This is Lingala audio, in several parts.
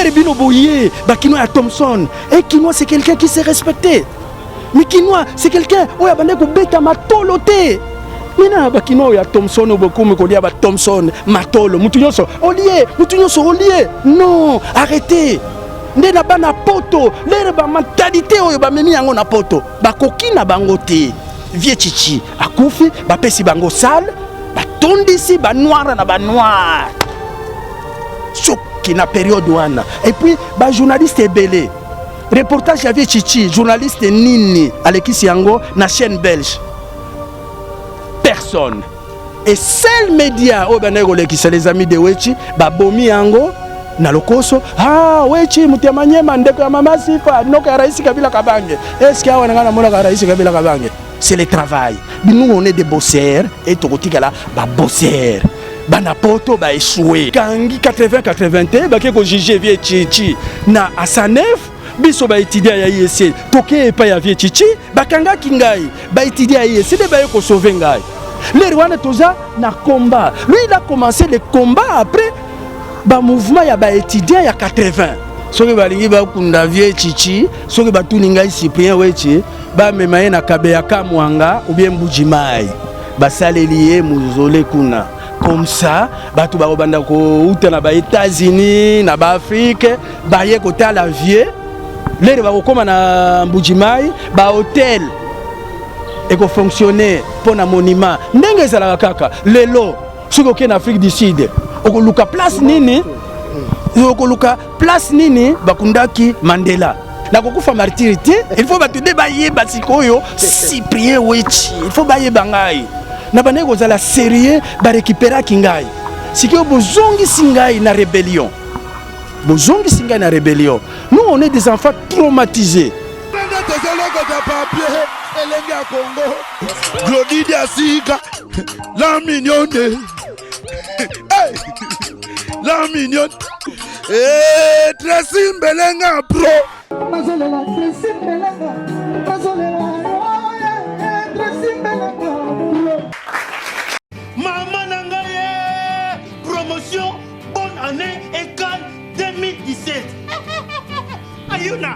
L'heure bino boye ba kinois ya Thomson, un kinois c'est quelqu'un qui s'est respecté. Mais kinois c'est quelqu'un oyo abandaki kobeta matolo te. Mina ba kinois oyo ya Thomson oyo bokomi kolia ba Thomson matolo mutu nyonso olie mutu nyonso olie non arrêtez nde na bana poto lere ba mentalité oyo bamemi yango na poto bakoki na bango te vieux chichi akufi bapesi bango salle batondisi ba noir na ba noir soki na periode wana et puis ba journaliste ebele reportage ya vieux chichi journaliste nini alekisi yango na chaîne belge personne et seul média oyo bandaki kolekisa les amis de wechi babomi yango na lokoso ah wechi moto ya manyema ndeko ya mama sifa noko ya raisi kabila kabange eske awa na ngai namonaka raisi kabila kabange c'est le travail nous on est des bosseurs et tokotikala ba bosseurs bana poto ba échoué kangi 80 81 bake ko juger vieux chichi na asanef biso ba étudiant ya ISC toke epai ya vieux chichi bakangaki ngai ba étudiant ya ISC nde baye ko sauver ngai l'heure wana toza na combat lui il a commencé le combat après ba mouvement ya ba étudiant ya 80 soki balingi bakunda vieux chichi soki batuni ngai cyprien wechi bamema ye na kabeya kamwanga ou bien mbuji mayi basaleli ye mozole kuna comme ça bato bakobanda kouta na ba États-Unis na ba Afrique baye kotala vieux lere bakokóma na mbuji mayi ba hôtel ekofonctionne mpo na monument ndenge ezalaka kaka lelo soki okei na Afrique du Sud okoluka place nini okoluka place nini bakundaki Mandela nakokufa martyr te il faut bato nde bayeba sikoyo cyprien wechi il faut bayeba ngai na bandaki kozala sérieux barekiperaki ngai sikoyo bozongisi ngai na rébellion bozongisi ngai na rébellion nous on est des enfants traumatisés tozolokota papier elenge ya Congo Glodi Diasika la mignonne hey! la mignonne hey, Tracy Mbelenga pro nazolela Tracy Mbelenga nazolela Tracy Mbelenga pro Mama na ngai ye promotion bonne année ECAN 2017 Ayuna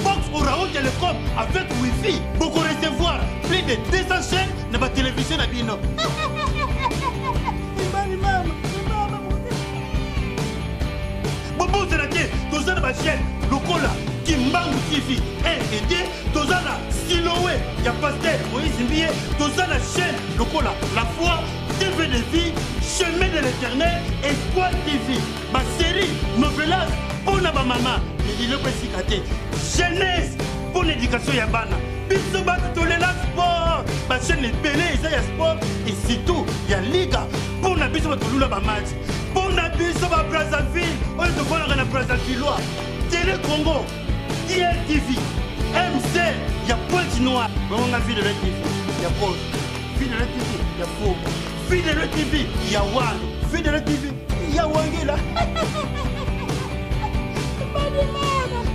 box Orao Telecom avec wifi boko recevoir plus de 200 chaînes na ba télévision na bino mibali mama bobosana te toza na bachaîne lokola kimbangu tv 1 et 2 toza na silowe ya pasteur moïse mbiye toza na chaîne lokola la foi tv de vie chemin de l'éternel espoir tv basérie novelas mpo na bamama eloko esika te jeunesse mpo na éducation ya bana biso bato tolela sport bachaîne ebele eza ya sport et surtout ya liga mpo na biso bato lula bamatch mpo na biso ba brazzaville oyo tofandaka na brazzavillois télé congo dltv mc ya pointe noire bongo nga ville de tv ya pose ville de tv ya fogo ville de tv ya wano ville de tv ya wangila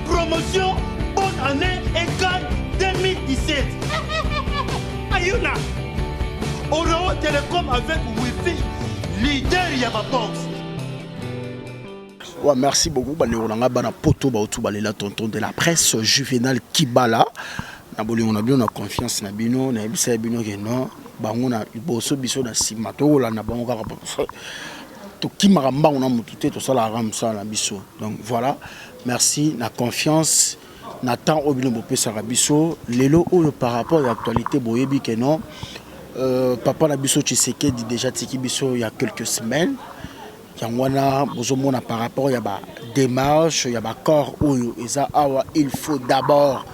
promotion bonne année ECAN 2017 ayuna Orao Telecom avec wifi leader ya babox. Ouais, merci beaucoup bandeko na nga bana poto bautu balela tonton de la presse Juvenal Kibala na bolingo na bino na confiance na bino nayebisa ya bino ke non bango na liboso biso na nsima tokolanda bango kaka tokimaka mbango na motu te tosalaka mosala na biso donc voilà merci na confiance na temps oyo bino bopesaka biso lelo oyo par rapport ya actualité boyebi ke non papa na biso Tshisekedi déjà tiki biso il y a quelques semaines yango wana bozomona par rapport ya badémarche ya bacorps oyo eza awa il faut d'abord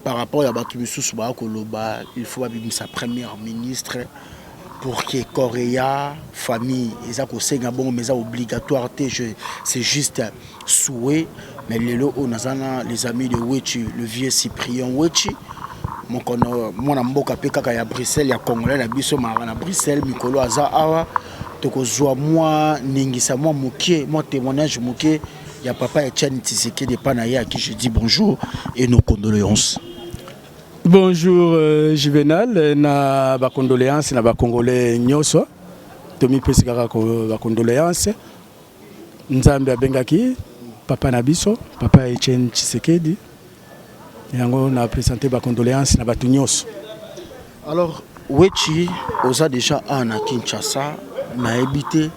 par rapport ya bato misusu baya koloba il faut babimisa premier ministre pour que corps ya famille eza kosenga bongo mais eza obligatoire te c'est juste souhait mais lelo oyo naza na les amis de Wechi le vieux Cyprien Wechi mokono mwana mboka mpe kaka ya Bruxelles ya congolais na biso maka na Bruxelles mikolo aza awa tokozwa mwa ningisa mwa moke mwa témoignage moke ya papa Etienne Tshisekedi epa na ye à qui je dis bonjour et nos condoléances. Bonjour Juvenal na ba condoléances na ba congolais nyonso tomipesi kaka ba condoléances nzambe abengaki papa na biso, papa Etienne Tshisekedi. Yango na presenter ba condoléances na bato nyonso. Alors Wetchi, oza déjà awa na Kinshasa, nayebi te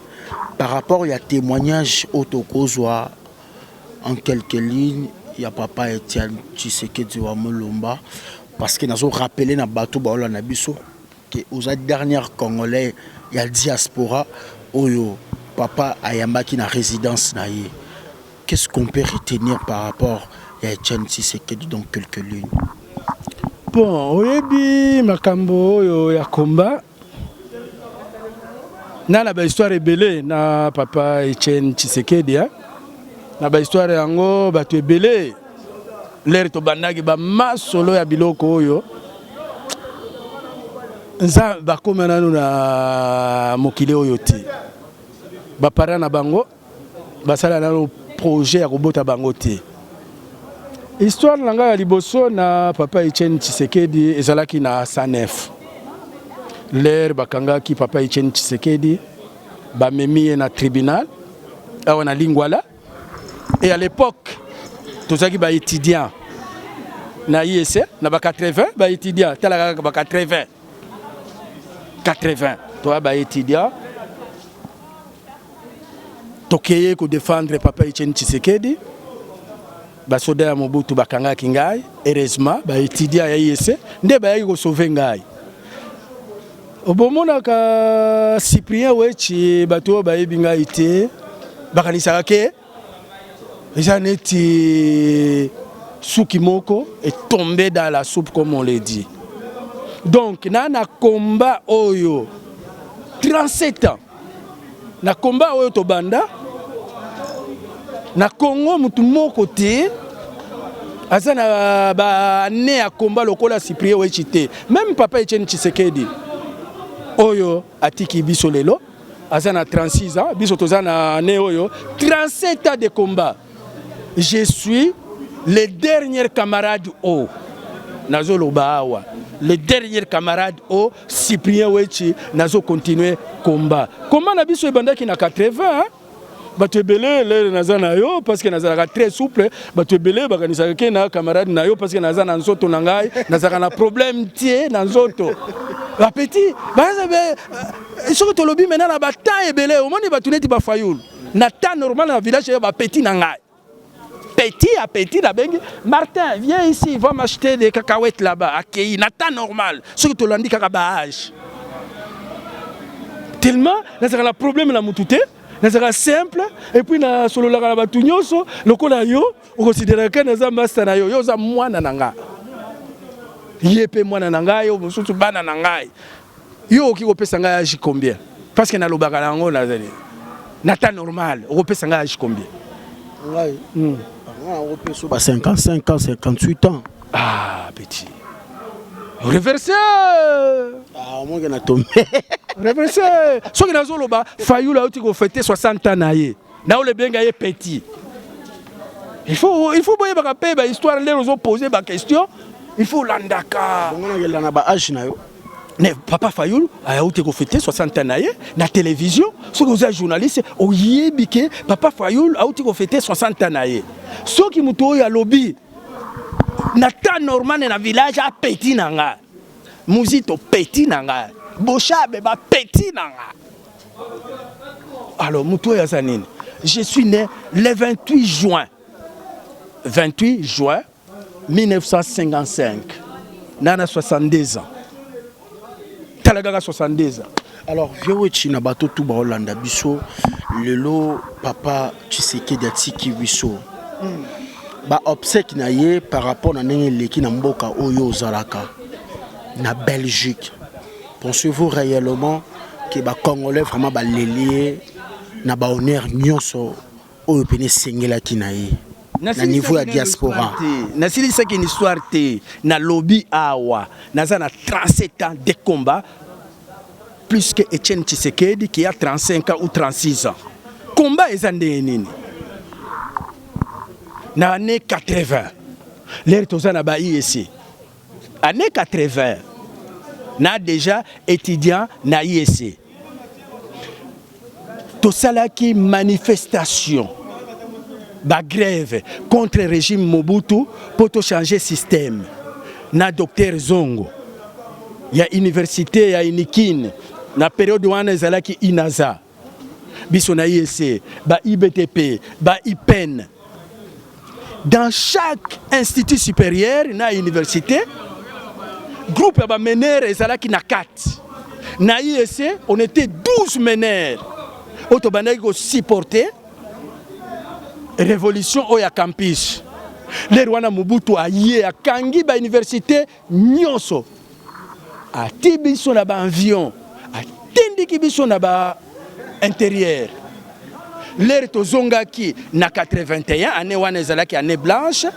par rapport ya témoignage oyo tokozwa en quelques lignes ya papa Etienne Tshisekedi wa Mulumba, parce que nazo rappeler na bato baolanda biso que oza dernière congolais ya diaspora oyo papa ayambaki na résidence na ye. Qu'est-ce qu'on peut retenir par rapport ya Etienne Tshisekedi dans quelques lignes? Bon, oyebi makambo oyo ya combat na na bahistoire ebele na papa Etienne Tshisekedi, hein? Na bahistoire yango bato ebele lere tobandaki bamasolo ya biloko oyo nza bakoma nanu na mokili oyo te, baparent na bango basala nano projet ya kobota bango te. Histoire na ngai ya liboso na papa Etienne Tshisekedi ezalaki na 109, lere bakangaki papa Etienne Tshisekedi, bamemi ye na tribunal awa na Lingwala. Et à l'époque tozalaki baétudiant na IEC na ba 80, baétudiant, tala kaka ba 80 80, toya baétudiant, tokeye kodefendre papa Etienne Tshisekedi. Basoda ya Mobutu bakangaki ngai. Heureusement baétudiant ya IEC nde bayaki kosauve ngai. Bomonaka Cyprien Wetchi, bato oyo bayebi ngai te bakanisaka ke eza neti suki moko etombe dans la soupe, comme on le dit. Donc na combat oyo 37 ans, na combat oyo tobanda na Congo, mutu moko te aza na baane ya combat lokola Cyprien Wetchi te. Même papa Etienne Tshisekedi oyo atiki biso lelo aza na 36 ans, biso toza na année oyo 37 ans de combat. Je suis le dernier camarade o nazoloba awa, le dernier camarade o Cyprien Wetchi, nazo continuer combat. Combat na biso ebandaki na 80, hein? Bato ebele lere naza na yo parce que nazalaka très souple. Bato ebele bakanisaka ke na camarade na yo parce que naza na nzoto na ngai, nazalaka na problème te na nzoto. Bapeti soki tolobi mena na batemps ebele, omoni bato neti bafayulu na temps normal na village oyo, bapeti na ngai, petit à petit, nabengi Martin, viens ici, va m'acheter des cacahuètes là-bas, akei. Na temps normal, soki tolandi kaka baage, tellement nazalaka na problème na mutu te, nazalaka simple et puis nasololaka na bato nyonso lokola yo. Okonsideraka naza master na yo, yo oza mwana na nga, ye mpe mwana na ngai, yo mosusu bana na ngai. Yo okoki kopesa ngai age combien? Parce que nalobaka na yango, nazali na temps normal, okopesa ngai age combien? Ngai nakopesa ba 55 ans, 58 ans. Ah petit, reverse. Ah, omonke na tombe. Reverse. Soki nazoloba Fayulu auti kofete 60 ans na ye, naolebenga ye petit. Il faut boyebaka mpe bahistoire. Ndenge ozopose baquestion, il faut olandaka. Bongo nakenda na baage na yo. Ne papa Fayulu ayauti kofete 60 ans na ye na télévision. Soki oza journaliste, oyebi ke papa Fayulu auti kofete 60 ans na ye. Soki moto oyo alobi na temps normal na village, apeti na ngai Muzito, petit na ngai Boshabe, bapeti na ngai. Alors moto oyo aza nini? Je suis né le 28 juin, 28 juin 1955, na 62 ans. Tala kaka 62 ans. Alors vieux Wetchi, na bato tu baolanda biso lelo, papa Tshisekedi atiki biso, baobsèque na ye par rapport na ndenge eleki na mboka oyo ozalaka na Belgique, pensez-vous réellement ke bacongolais vraiment baleli ye na bahonneur nyonso oyo pene esengelaki na ye na niveau ya diaspora? Nasilisaki une histoire te. Nalobi awa naza na 37 ans de combat, plus que Etienne Tshisekedi qui a 35 ans ou 36 ans. Combat eza ndenge nini? Na année 80, lere toza na ba IEC, année 80, na déjà étudiant na IEC, tosalaki manifestation. Ba grève contre régime Mobutu po to changer système na docteur Zongo ya université ya Unikin na période wana ezalaki Inaza biso na IEC ba IBTP ba IPEN dans chaque institut supérieur na université groupe ya ba meneurs ezalaki na kati na IEC on était 12 meneurs oyo tobandaki ko supporter Revolution oyo ya campus lere wana Mobutu aye akangi ba universite nyonso, ati biso na ba avion, atindiki biso na ba interieur. Lere tozongaki na 81 année wana ezalaki année blanche,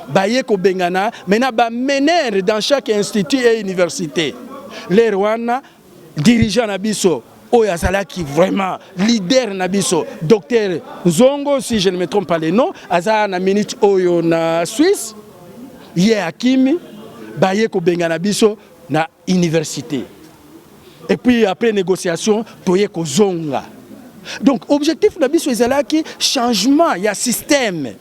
baye kobengana maintenant ba meneurs dans chaque institut et université. Lere wana Dirigeant na biso oyo azalaki vraiment leader na biso docteur Nzongo si je ne me trompe pas le nom aza na minute oyo na Suisse ye akimi baye kobengana biso na université et puis après négociation toye kozonga donc objectif na biso ezalaki changement ya système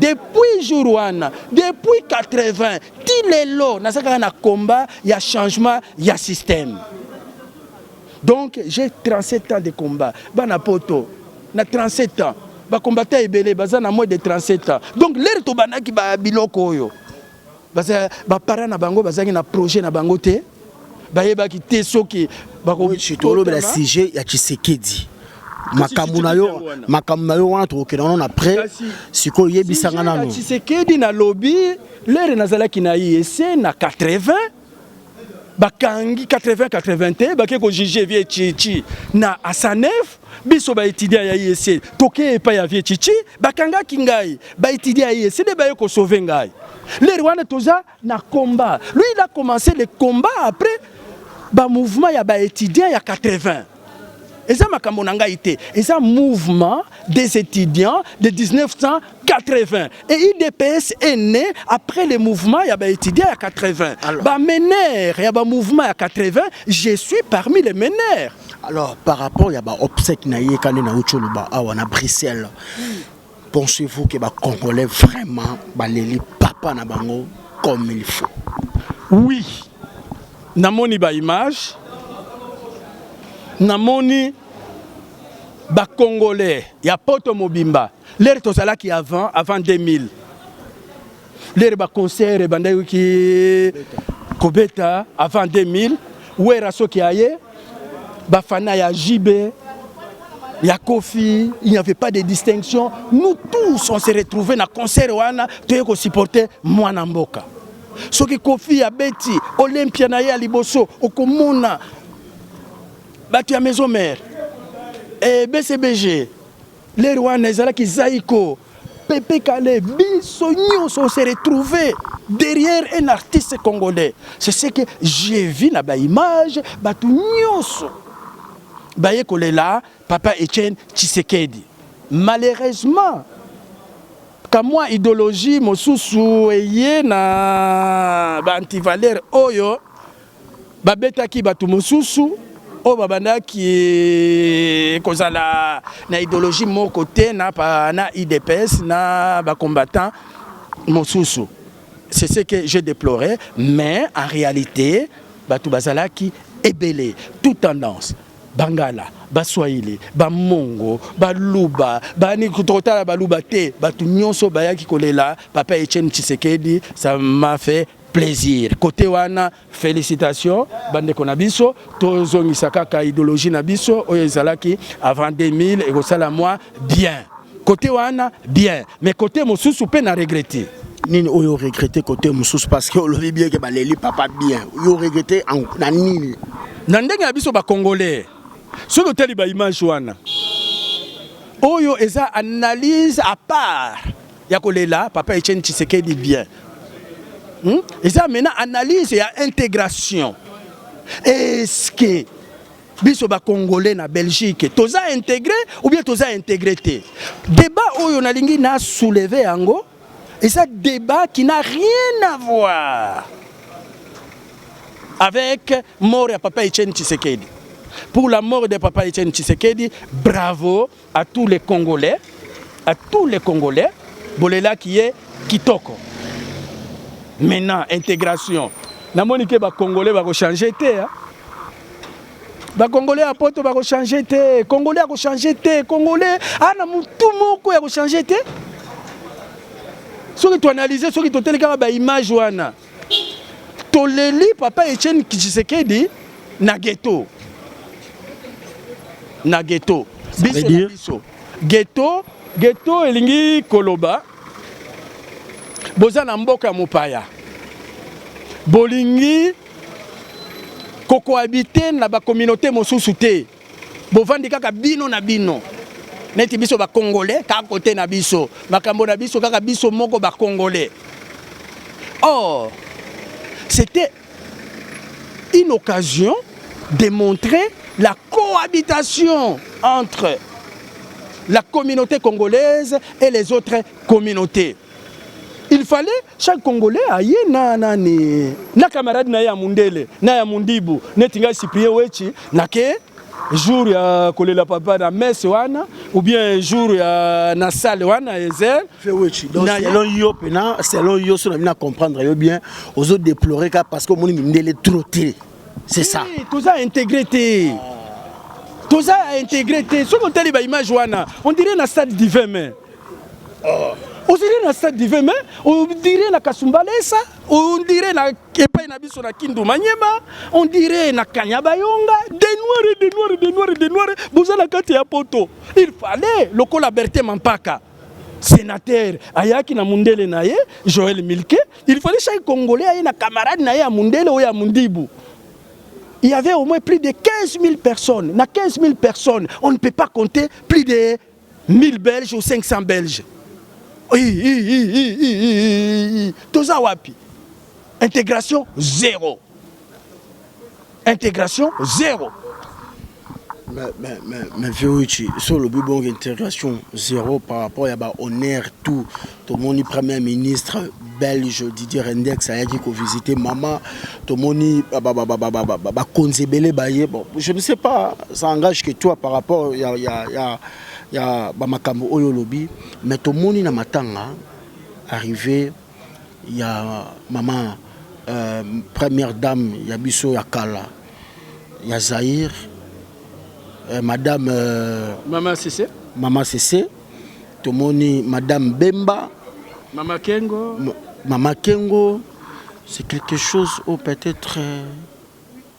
depuis jour wana depuis 80 ti lelo naza kaka na combat ya changement ya système donc j'ai 37 ans de combat bana poto na 37 ans bacombatant ebele baza na moins de 37 ans donc lere tobandaki biloko oyo baparent na bango bazalaki na projet na bango te bayebaki te soki tolobela sujet ya Tshisekedi makambo na yo makambo na yo wana tokokenda wana na près sikoyo yebisanga nano Tshisekedi nalobi lere nazalaki na IEC na 80 bakangi 80 81 bake kojuge vie Chichi na Asanef biso ba étudiant ya IEC toke epai ya vie Chichi bakangaki ngai ba étudiant ya IEC nde baye kosauve ngai lere wana toza na combat lui il a commencé le combat après ba mouvement ya ba étudiant ya 80 eza makambo na ngai te eza mouvement des étudiants de 1980 et UDPS est né après le mouvement ya ba étudiants ya 80 ba meneurs ya ba mouvement ya 80 je suis parmi les meneurs. Alors par rapport ya ba obsèques na ye kande na uti oloba awa na Bruxelles pensez-vous que ba congolais vraiment baleli papa na bango comme il faut? Oui, namoni ba image, namoni ba congolais ya poto mobimba lere tozalaki avant avant 2000 lere ba concert ebandaki kobeta avant 2000 wera soki aye bafana ya JB ya Koffi, il n'y avait pas de distinction. Nous tous, on s'est retrouvés dans le concert wana, toye ko supporter mwana mboka. Soki Koffi abeti Olympia na ye ya liboso, okomona bato ya maison mère eh, BCBG lere wana ezalaki Zaiko Pepe Kale, biso nyonso on s'est retrouvé derrière un artiste congolais. C'est ce que j'ai vu na ba image, bato nyonso baye kolela papa Etienne Tshisekedi. Malheureusement, kamwa idéologie mosusu eye na ba antivaleur oyo Babetaki bato mosusu oyo babandaki kozala na ideologie moko te na, na UDPS na ba combattants mosusu. C'est ce que j'ai déploré, mais en réalité bato bazalaki ebele, toute tendance bangala baswahili bamongo baluba bani tokotala baluba te bato nyonso bayaki kolela papa Etienne Tshisekedi ça m'a fait plaisir côté wana Felicitations bandeko na biso tozongisa kaka idéologie na biso oyo ezalaki avant 2000 ekosala mwa bien côté wana bien mais côté mosusu mpe na regrette nini oyo regrette côté mosusu parce que olobi bien ke baleli papa bien yo regrette na nini na ndenge ya biso bacongolais soki otali baimage wana oyo eza analyse à part ya kolela papa Etienne Tshisekedi bien hmm? Eza maintenant analyse ya intégration. Est-ce que biso ba congolais na Belgique toza intégré ou bien toza intégré te? Débat oyo nalingi na soulever yango eza débat qui n'a rien à voir avec mort ya papa Etienne Tshisekedi. Pour la mort de papa Etienne Tshisekedi, bravo à tous les Congolais. à tous les Congolais, bolelaki ye kitoko. Maintenant, intégration. Namoni ke ba Congolais bako changer te, hein? Ba Congolais ya poto bako changer te, Congolais ako changer te, Congolais ana mutu moko ya ko changer te. Soki to analyser, soki toteli kaka ba image wana, toleli papa Etienne Tshisekedi na ghetto, na ghetto. Biso na biso ghetto, ghetto elingi koloba boza na mboka ya mopaya, bolingi kokohabite na ba communauté mosusu te, bovandi kaka bino na bino, neti biso ba Congolais kaka kote na biso, makambo na biso kaka biso moko ba Congolais. Or c'était une occasion de montrer la cohabitation entre la communauté congolaise et les autres communautés. Il fallait chaque Congolais aye na nani na camarade na ye ya mundele na ya mundibu, neti ngai Cyprien Wetchi nake jour ya kolela papa na messe wana, ou bien jour ya na salle wana ezel. Wetchi, donc selon yo pena, selon yo so na mina comprendre yo bien, ozo déplorer ka parce que omoni mindele trop te, c'est ça? Oui, toza intégré te, toza intégré te. Soki otali ba image wana, on dirait na stade du 20 mai. On dirait na stade du 20 mai, on dirait na Kasumbalesa, on dirait na epai na biso na Kindu Manyema, on dirait na Kanyabayonga, des noirs, des noirs, des noirs, des noirs, boza na kati ya poto. Il fallait lokola Bertin Mampaka, sénateur, ayaki na mundele na ye Joël Milke, il fallait chaque Congolais aye na camarade na ye ya mundele oyo ya mundibu. Il y avait au moins plus de 15 000 personnes. Na 15 000 personnes, on ne peut pas compter plus de 1000 Belges ou 500 Belges. Toza wapi? Intégration zéro. Intégration zéro. Mais Wetchi, sur le bon intégration zéro par rapport à honneur tout, tomoni premier ministre belge Didier Reynders ayaki ko visiter maman, tomoni ba konzebele baye. Bon, je ne sais pas, ça engage que toi par rapport ya ya ya ya ba makambo oyo lobi, mais tomoni na matanga arrivé ya maman première dame ya biso ya kala ya Zaïre, madame Mama Cissé, Mama Cissé, tomoni madame Bemba, Mama Kengo, Mama Kengo, c'est quelque chose où peut-être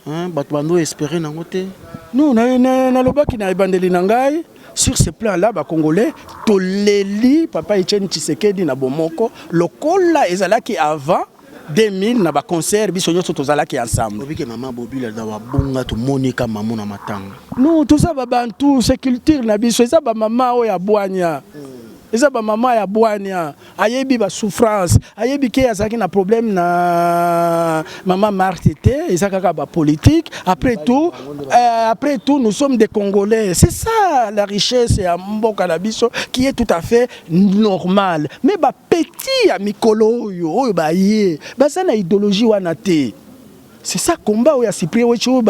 hein, bato bando espérer nango te. Non, nalobaki na ebandeli na ngai, sur ce plan-là, ba Congolais toleli papa Etienne Tshisekedi na bomoko lokola ezalaki avant 2000 na ba concert, biso nyonso tozalaki ensemble. Obike mama Bobila da wabunga, tomonika mama na matanga. Non, toza ba bantu, c'est culture na biso, eza ba mama oyo ya bwanya. Eza ba mama ya bwanya, ayebi ba souffrance, ayebi ke azalaki na problème na mama Marthe te, eza kaka ba politique. Après tout, nous sommes des Congolais. C'est ça la richesse ya mboka na biso qui est tout à fait normale. Mais ba petit ya mikolo oyo oyo baye, baza na idéologie wana te. C'est ça combat oyo ya Cyprien Wetchi oyo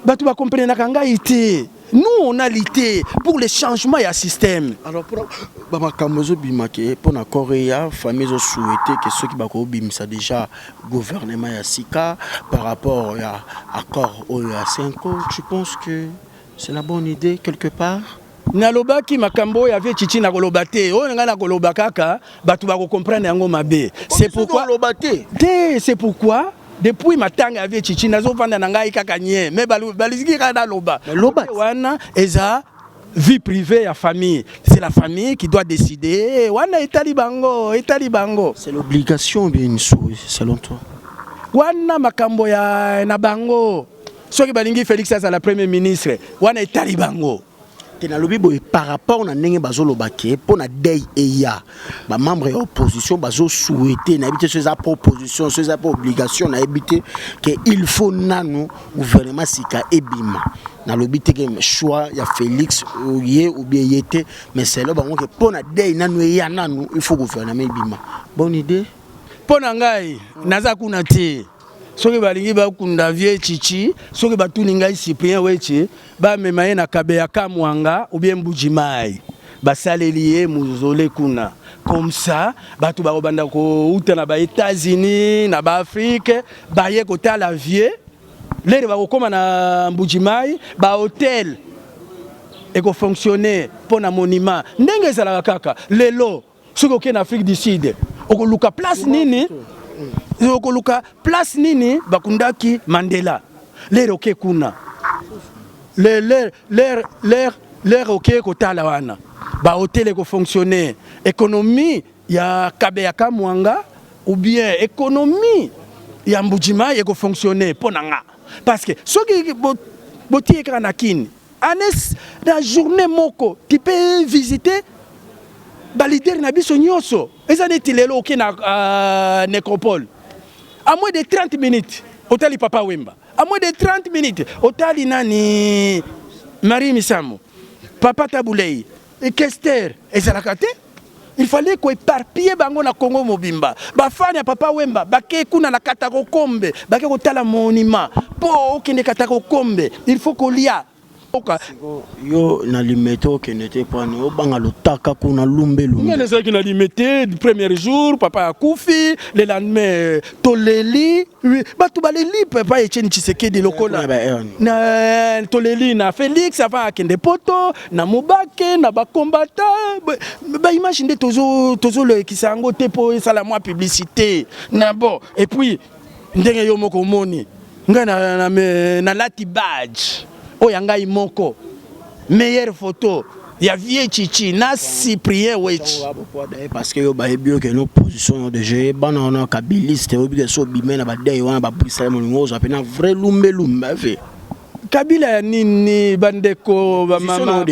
bato bakomprenaka ngai te. Nous, on a lutté pour le changement ya système. Alors pour bamakambo ezobima ke mpo na Korea, famille ezosouhaite ke soki bakobimisa déjà gouvernement ya sika par rapport ya accord oyo ya 5, tu penses que c'est la bonne idée quelque part? Nalobaki makambo oyo avie Chichi, nakoloba te. Oyo ngai nakoloba kaka, bato bakocomprendre yango mabe. C'est pourquoi oloba te. Te, c'est pourquoi depuis matanga ya vie Chichi, nazovanda na ngai kaka nye, mais balisiki kaka naloba. Loba. Wana eza vie privée ya famille, c'est la famille qui doit décider. Wana etali bango, etali bango. C'est l'obligation ou bien une souhait selon toi? Wana makambo ya na bango. Soki balingi Félix azala premier ministre, wana etali bango. Te, nalobi boye, par rapport na ndenge bazoloba ke mpo na deuil eya, bamembre ya opposition bazosouhaite, nayebi te so eza mpo opposition, so eza mpo obligation, nayebi te, ke il faut nanu gouvernement sika ebima. Nalobi te ke choix ya Félix ye ou bien ye te, mais selo bango ke mpo na deuil nanu eya nanu, il faut gouvernement ebima. Bonne idée? Mpo na ngai, naza kuna te. Soki balingi bakunda vie Chichi, soki batuni ngai Cyprien Wetchi, bamema ye na Kabeya Kamwanga ou bien Mbuji Mai. Basaleli ye mausolée kuna. Comme ça, bato bakobanda kouta na ba États-Unis, na ba Afrique, baye kotala vieux. Lere bakokoma na Mbujimayi, ba hôtel ekofonctionne mpo na monument ndenge ezalaka kaka lelo. Soki okei na Afrique du Sud, okoluka place nini? Okoluka place nini bakundaki Mandela? Lere oke kuna, lere lere lere lere oke kotala wana, ba hôtel ekofonctionne, économie ya Kabeya Kamwanga ou bien économie ya Mbujimayi ekofonctionne mpo na nga, parce que soki botie kaka na Kini année na journée moko, tu peux visiter ba leader na biso nyonso. Eza neti lelo oke na nécropole, à moins de 30 minutes otali Papa Wemba, à moins de 30 minutes otali nani, Marie Misamu, Papa Tabu Ley, Kester. Ezalaka te, il fallait koéparpiller bango na Congo mobimba. Bafani ya Papa Wemba bake kuna na Katakokombe, bake kotala monument. Mpo okende Katakokombe, il faut kolia. Oka. Yo na Limete okende te pwani obanga lotaka kuna lumbe lumbe. Ngai nazalaki na Limete premier jour papa akufi, le lendemain toleli, bato baleli papa Etienne Tshisekedi lokola na toleli na Félix avant akende Poto na Mobake na bakombata. Baimage nde tozolekisa yango te mpo esala mwa publicité na bon. Et puis ndenge yo moko omoni ngai nalati badge oyo ya ngai moko, meilleure photo ya vieux Chichi na Cyprien Wechi. Parce que yo bayebi yo ke no position yo déjà bana wana kabiliste, oyebi ke so obime na badei wana babrisala molingo, ozwa mpe na vrai lumbe lumbe ave. Kabila ya nini, bandeko? Bamama,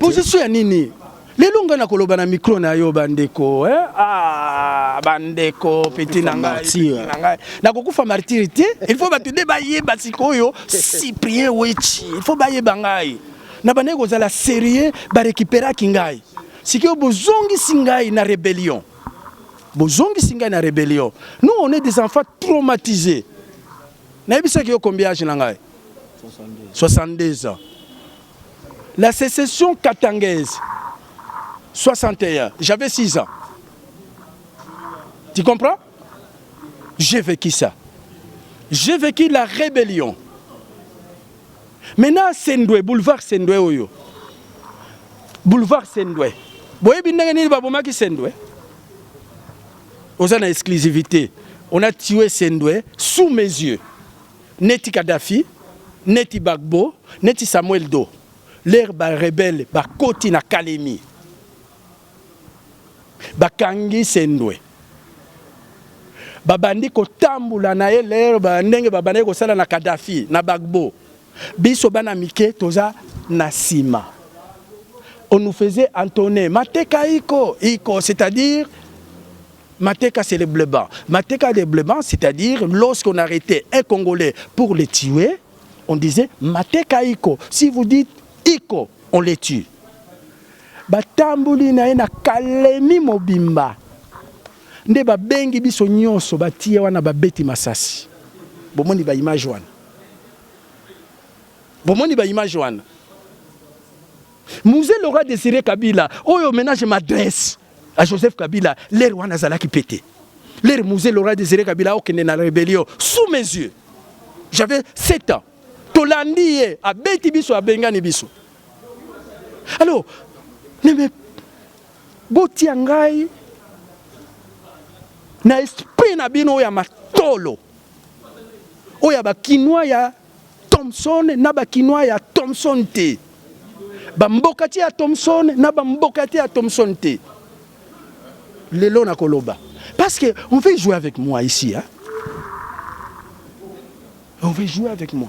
position ya nini? Lelo ngai nakoloba na micro na yo, bandeko, eh? Ah, bandeko, petit na ngai nakokufa martyr te. Il faut bato nde bayeba sikoyo Cyprien Wechi, il faut bayeba ngai na bandeki kozala sérieux. Barécupéraki ngai, sikoyo bozongisi ngai na rébellion, bozongisi ngai na rébellion. Nous, on est des enfants traumatisés. Nayebisaki yo combien âge na ngai? 62 ans. La sécession katangaise, 61, j'avais 6 ans. Tu comprends? J'ai vécu ça. J'ai vécu la rébellion. Maintenant, Sendwe, boulevard Sendwe oyo. Boulevard Sendwe. Boyebi ndenge nini babomaki Sendwe? Oza na exclusivité. On a tué Sendwe sous mes yeux. Neti Kadhafi, neti Gbagbo, neti Samuel Doe. Lere barebele bakoti na Kalemi, bakangi Sendwe, babandi kotambola na ye lere ndenge babandaki kosala na Kadhafi, na Gbagbo. Biso bana mike toza na nsima, on nous faisait entonner "Mateka iko iko", c'est-à-dire Mateka, c'est le bleu-blanc. Mateka de bleu-blanc, c'est-à-dire lorsqu'on arrêtait un Congolais pour le tuer, on disait "Mateka iko". Si vous dites "iko", on les tue. Batambuli na ye na Kalemi mobimba. Nde babengi biso nyonso, batie wana, babeti masasi. Bomoni ba image wana. Bomoni ba image wana. Mzee Laurent Désiré Kabila, oyo maintenant je m'adresse à Joseph Kabila, lere wana azalaki pete. Lere Mzee Laurent Désiré Kabila okende na rébellion sous mes yeux. J'avais 7 ans. Tolandi ye, abeti biso, abengani biso. Alors, mais botia ngai na esprit na bino ya matolo oyo ya bakinois ya Thomson na bakinois ya Thomson te, bamboka ti ya Thomson na bamboka te ya Thomson te. Lelo nakoloba parce que on veut jouer avec moi ici, hein? On veut jouer avec moi.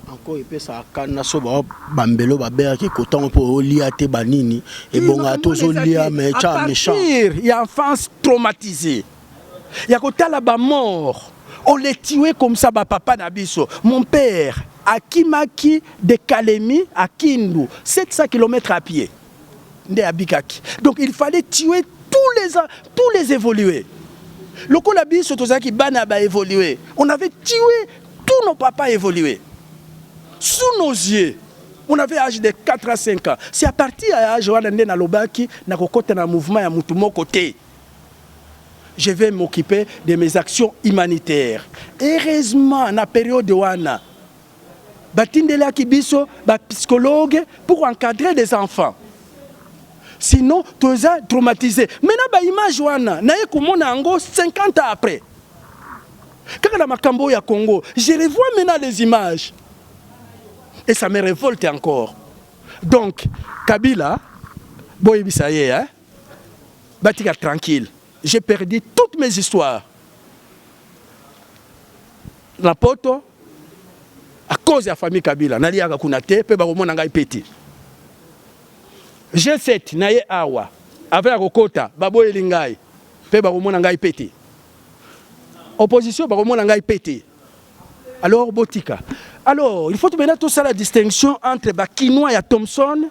Encore epesaka kanda so bao bambelo babeyaki kotango mpo olia te banini ebongaka tozolia mais tya méchant. Ya enfance traumatisée ya kotala bamort, on les tuait comme ça, bapapa na biso. Mon père akimaki de Kalemi à Kindu, 700 km à pied nde abikaki. Donc il fallait tuer tous les évolués. Lokola biso tozalaki bana baévolué, on avait tué tous nos papas évolués sous nos yeux. On avait âge de 4 à 5 ans. C'est à partir ya âge wana nde nalobaki nakokota na mouvement ya mutu moko te. Je vais m'occuper de mes actions humanitaires. Heureusement na période wana batindelaki biso ba psychologue pour encadrer des enfants. Sinon toza traumatisé. Maintenant ba image wana naye komona yango 50 ans après. Kaka na makambo ya Congo, je revois maintenant les images. Et ça me révolte encore. Donc Kabila boyebisa ye, hein? Batika tranquille. J'ai perdu toutes mes histoires. Na poto à cause ya famille Kabila, naliaka kuna te mpe bakomona ngai pe te. G7 na ye awa avant ya kokota baboyeli ngai mpe bakomona ngai pe te. Opposition bakomona ngai pe te. Alors botika. Alors il faut maintenant tosala distinction entre bakinois ya Thomson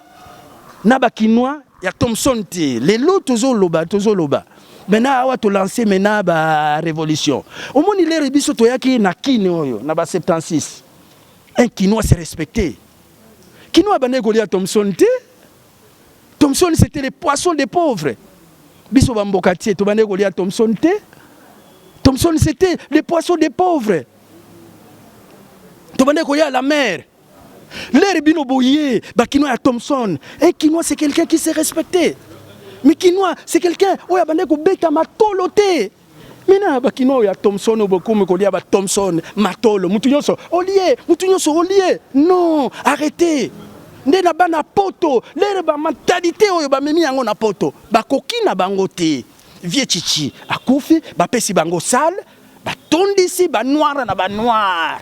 na bakinois ya Thomson te. Lelo tozoloba tozoloba. Maintenant awa to lancer maintenant ba révolution. Omoni lere biso toyaki na Kin oyo na ba 76. Un Kinois se respectait. Kinois abandaki kolia Thomson te. Thomson c'était les poissons des pauvres. Biso ba mbokatier tobandaki kolia Thomson te. Thomson c'était les poissons des pauvres. Tobandaki kolia la mer. Lere bino boye ba Kinois ya Thomson. Un Kinois c'est quelqu'un qui s'est respecté. Mais Kinois c'est quelqu'un oyo abandaki kobeta matolo te. Mina ba Kinois ya Thomson oyo bokomi kolia ba Thomson matolo mutu nyonso olie mutu nyonso olie non arrêtez nde na bana poto lere ba mentalité oyo bamemi yango na poto bakoki na bango te. Vieux Chichi akufi bapesi bango salle batondisi ba noir na ba noir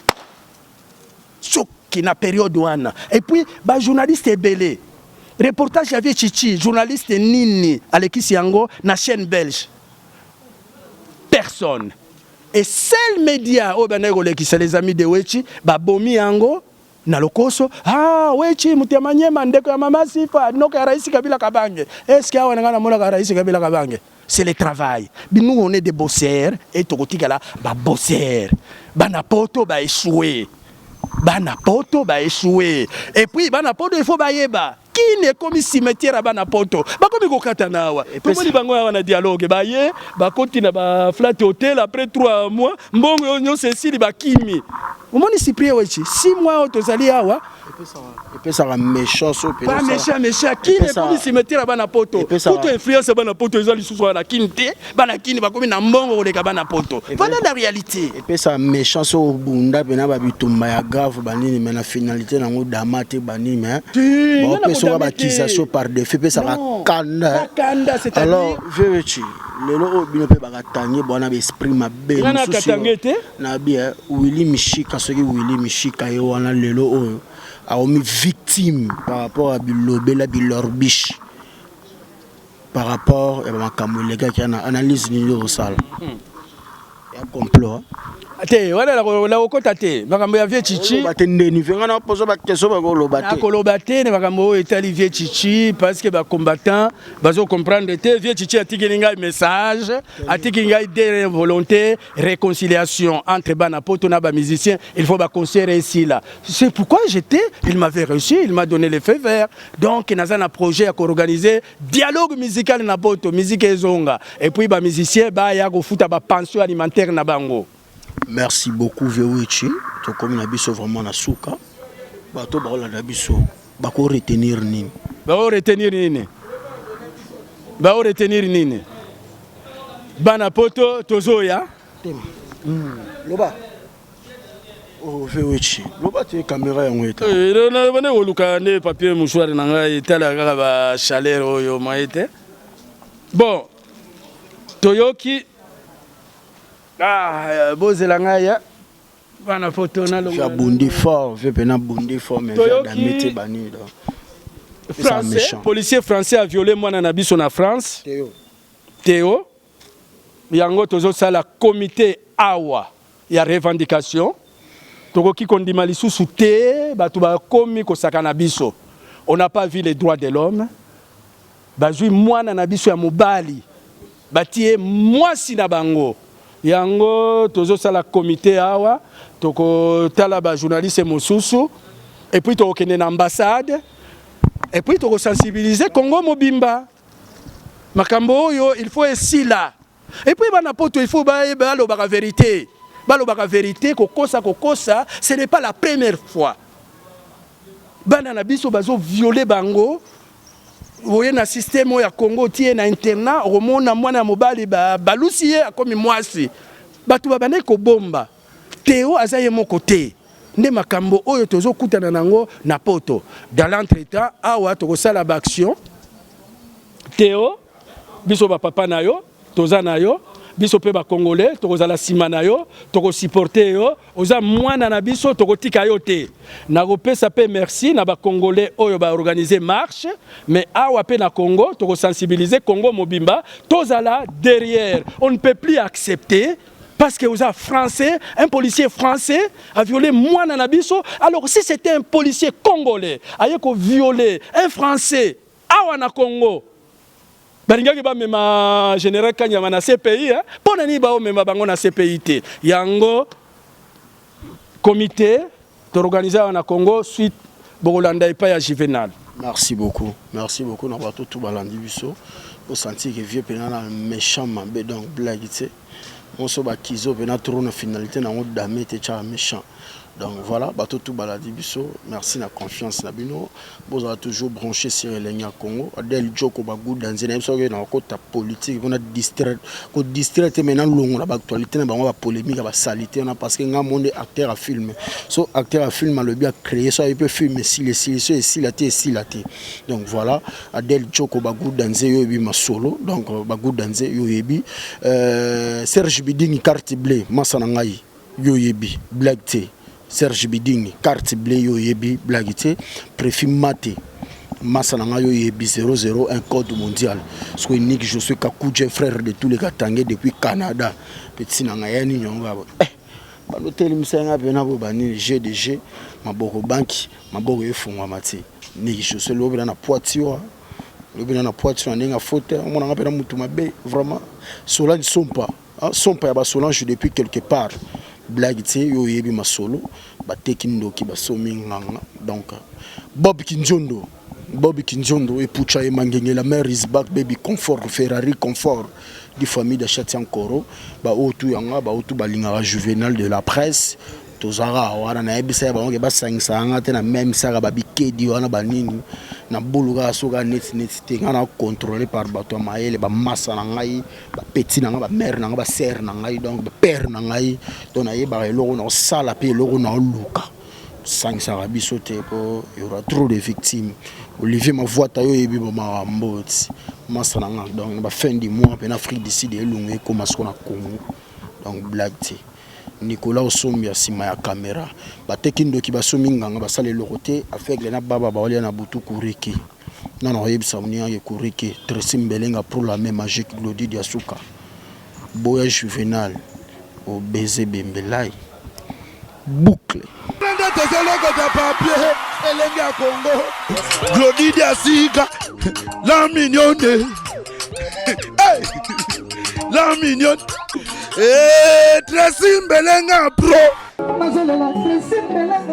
soki na période wana et puis ba journaliste ebele reportage ya vieux Chichi journaliste nini alekisi yango na chaîne belge personne et seul média oyo bandaki kolekisa les amis de Wechi babomi yango na lokoso. Ah Wechi moto ya Manyema, ndeko ya mama Sifa, noko ya Raisi Kabila Kabange. Est-ce que awa na ngai namonaka Raisi Kabila Kabange? C'est le travail. Nous on est des bosseurs et tokotikala ba bosseurs. Bana poto ba échoué. Bana poto ba échoué. Et puis bana poto il faut bayeba. Kin ekomi cimetière ya bana poto. Bakomi kokata na awa. Tomoni bango awa na dialogue baye bakoti na ba flat hotel après 3 mois mbongo oyo nyonso esili bakimi. Omoni Cyprien Wechi 6 mois oyo tozali awa epesaka méchant so pas méchant méchant. Kin ekomi cimetière ya bana poto. Kutu influence ya bana poto eza lisusu wana Kin te. Bana Kin bakomi na mbongo koleka bana poto. Voilà la réalité. Epesaka méchant so obunda mpena babitumba ya grave banini, mais na finalité nango dama te banini, mais baopesaka baaccusation par défi, epesaka kanda. Kanda. Alors vieux Wechi, lelo oyo bino mpe bakatangi bwana baesprit mabe. Nga nakatange te. Na bi Willy Mishika, soki Willy Mishika ye wana lelo oyo aomi victime par rapport à bilobela bilorbiche, par rapport ya bamakambo elekaki na analyse nini osala ya complot? Te, wana nakokota te makambo ya vieux Chichi. Te, ndeni venga na poso baquestion, bakoloba te. Nakoloba te na makambo oyo etali vieux Chichi parce que bacombattant bazocomprendre te. Vieux Chichi atikeli ngai message, atiki ngai de volonté réconciliation entre bana poto na bamusicien. Il faut baconcert esila. C'est pourquoi j'étais, il m'avait reçu, il m'a donné le feu vert. Donc naza na projet ya koorganiser dialogue musical na poto, musique ezonga et puis bamusicien baya kofuta bapension alimentaire na bango. Merci beaucoup, vieux Wechi. Tokomi na biso vraiment na suka. Bato bakolanda biso bakoretenir nini? Baoretenir nini? Baoretenir nini? Bana poto, tozoya. Loba. Oh, vieux Wechi, loba te, caméra yango eta. Bande koluka nde papier mouchoir na ngai, etala kaka bachaleur oyo moye te. Bon, toyoki. Ah, bozela ngai ya bana poto. Vieux abundi fort, vieux mpena abundi fort, mais vieux adame te banini donc. Français, policier français a violé mwana na biso na France. Théo. Théo. Yango tozosala comité awa ya revendication. Tokoki kondima lisusu te bato bakomi kosaka na biso. On n'a pas vu les droits de l'homme. Bazwi mwana na biso ya mobali, batie mwasi na bango. Yango tozosala comité awa, tokotala bajournaliste mosusu. Et puis tokokende na ambassade, et puis tokosensibiliser Congo mobimba. Makambo oyo il faut esila. Et puis bana poto, il faut balobaka vérité, balobaka vérité. Kokosa kokosa, ce n'est pas la première fois. Bana na biso bazovioler bango. Oye na système oyo ya Congo, tie na internat, okomona mwana ya mobali balusi ye, akomi mwasi. Bato babandaki kobomba. Teo aza ye moko te. Nde makambo oyo tozokutana nango na poto. Dans l'entretemps, awa tokosala baaction. Teo, biso bapapa na yo toza na yo. Biso mpe bacongolais tokozala nsima na yo, tokosupporter yo. Oza mwana na biso, tokotika yo te. Nakopesa mpe merci na bacongolais oyo baorganiser marche. Mais awa mpe na Congo, tokosensibiliser Congo mobimba, tozala derrière. On ne peut plus accepter parce que oza français, un policier français a violé mwana na biso. Alors si c'était un policier congolais aye kovioler un Français awa na Congo, balingaki bamema général Kanyama na CPI. Mpo na nini baomema bango na CPI te? Yango comité toorganiser awa na Congo, suite bokolanda epai ya Juvenal. Merci beaucoup, merci beaucoup na bato tu balandi biso. Osentir que vieux mpena na méchant mabe, donc blague te. Moso bakizo mpena trop na finalité nango dame te, tiaka méchant. Donc voilà, bato tu balandi biso, merci na confiance na bino. Bozala toujours branché sur Elengi ya Congo. Adel Joko baguda nzela na biso oyo na kokota politique mpona distraire, kodistraire te, maintenant longo na baactualité na bango, bapolémique ya basalité wana, parce que nga monde acteur ya film. So acteur ya film alobi acréer, so ayebi mpe film esili, esili. So esila te, esila te. Donc voilà, Adel Joko baguda nze, yo oyebi masolo. Donc baguda nze, yo oyebi. Serge Bidingi, carte bleu, masa na ngai, yo oyebi blague te. Serge Bidingi, carte bleu, yo oyebi blague te. Préfi Mate, masa na ngai, oyo oyebi 001 code mondial. Soki Nick Josue Kakudje, frère de tous les Katangais depuis Canada, petit na ngai ya nini yango abo eh, bando telemisa nga mpena bo banini GDG maboko banki maboko efungwama te. Nick Josue lobi na poiti wa lobi na poiti na ndenge afote omonanga mpena mutu mabe vraiment. Solange Sompa, Sompa ya basolange depuis quelque part, blague te, yo oyebi masolo. Bateki ndoki, basomi nganga. Donc Bob Kinzondo, Bob Kinzondo epucha ye mangenge. La mère is back, baby confort, Ferrari confort di famille d'Achati Ankoro. Baoyo tu yanga, baoyo tu balingaka Juvenal de la presse, tozalaka wana. Nayebisa ya bango ke basangisaka nga te na même saka babikedi wana banini na bulu kaka. Soki neti neti te, nga na contrôlé par bato ya mayele, bamasa na ngai, bapeti na ngai, bamare na ngai, basere na ngai, donc bapere na ngai. Donc nayebaka eloko na kosala mpe eloko na oluka. Sangisaka biso te mpo y aura trop de victimes. Olivier Mavoata, yo oyebi bamakambo ti masa na nga. Donc na bafin du mois mpe na Afrique du Sud elongo ekóma siko na Congo. Donc blague te. Nicolas Osombi ya nsima ya caméra. Bateki ndoki, basomi nganga, basala eloko te. Aveugle na baba baolia na butu kuriki nana koyebisa moningaki kuriki. Tracy Mbelenga pour la main magique, Glodi Diasuka, boya Juvenal obeze bembelai boucle. Nde tozolokota papier elenge ya Congo. Glodi Diasika, la mignonne, hey! La mignonne. Hey, Tracy Mbelenga pro. Nazolela Tracy Mbelenga.